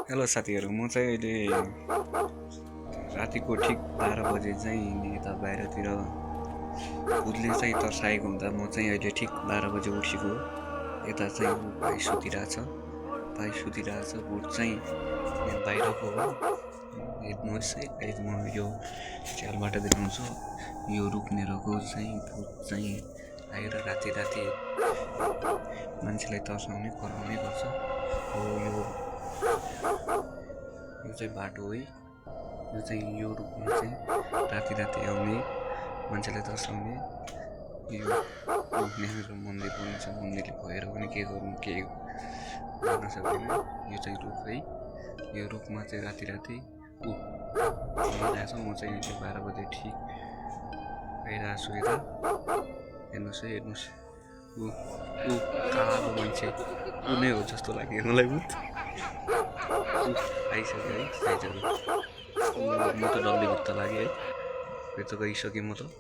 Hello साथीहरू, म चाहिँ अहिले रातिको ठिक 12 बजे चाहिँ यता बाहिरतिर भूतले चाहिँ तर्साएको हुँदा म चाहिँ अहिले ठिक 12 बजे उठेको हो। यता चाहिँ भाइ सुतिरहेछ, भूत चाहिँ यहाँ बाहिरको हो। हेर्नुहोस् है, अहिले म यो च्यालबाट देखाउँछु। यो रुखनेरको चाहिँ भूत चाहिँ आएर राति राति मान्छेलाई तर्साउने कराउने गर्छ। हो यो चाहिँ बाटो है। यो चाहिँ यो रुखमा चाहिँ राति राति आउने मान्छेलाई तर्साउने यो रुखनेर मन्दिर पनि छ। मन्दिरले भएर पनि के गर्नु केही गर्न सक्दैन। यो चाहिँ रुख है। यो रुखमा चाहिँ राति राति आइरहेछ। म चाहिँ 12 बजे ठिक आइरहेको छु यता। हेर्नुहोस् कालो मान्छे ऊ नै हो जस्तो लाग्यो मलाई। भूत आइसक्यो है साइजहरू। म त डल्लै भित्ता लाग्यो है। फेरि त गइसकेँ म त।